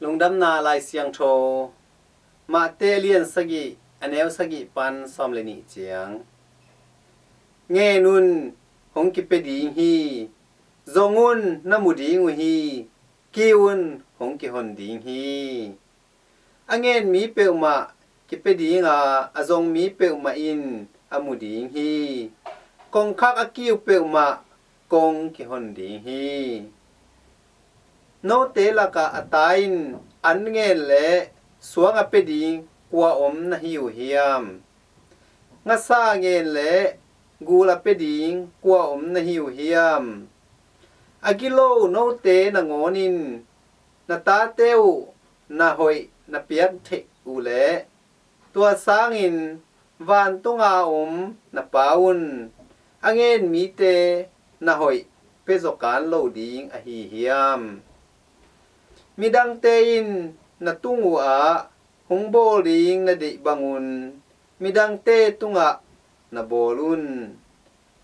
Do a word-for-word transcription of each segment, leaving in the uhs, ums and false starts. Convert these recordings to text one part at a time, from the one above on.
Lungdamna Lai Siangtho, Mate a lian sagih, a neu sagih pan sawm le nih ciang. Ngen un, hong kipia ding hi. Zong un, na mu ding uh hi. Kiu un, hong kihon ding hi. A ngen mi peuhmah kipia ding a, a zong mi peuhmah in a mu ding hi. Kongkhak a kiu peuhmah kong kihon ding hi. Note lakah a ta in an ngen le suang a pia ding kua om na hi uh hiam? Ngasa ngen le gul a pia ding kua om na hi uh hiam? A gilo note nangawn in na tate uh na hoih na piak theih uh leh, tua sangin vantunga om na Pa un a ngen mite na hoih pia zaw kan lo ding ahi hiam? Midangte in na tung uh ah hong bawl ding na deih bangun midangte tungah na bawl un.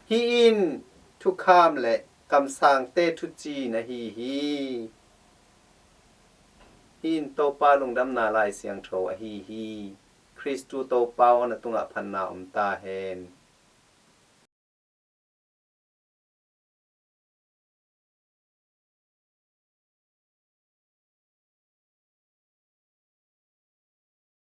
Hih in thukham le kamsangte thuci na hi hi. Hih in Topa Lungdamna Lai Siangtho ahi hi. Khristu Topa aw, na tungah phatna om ta hen.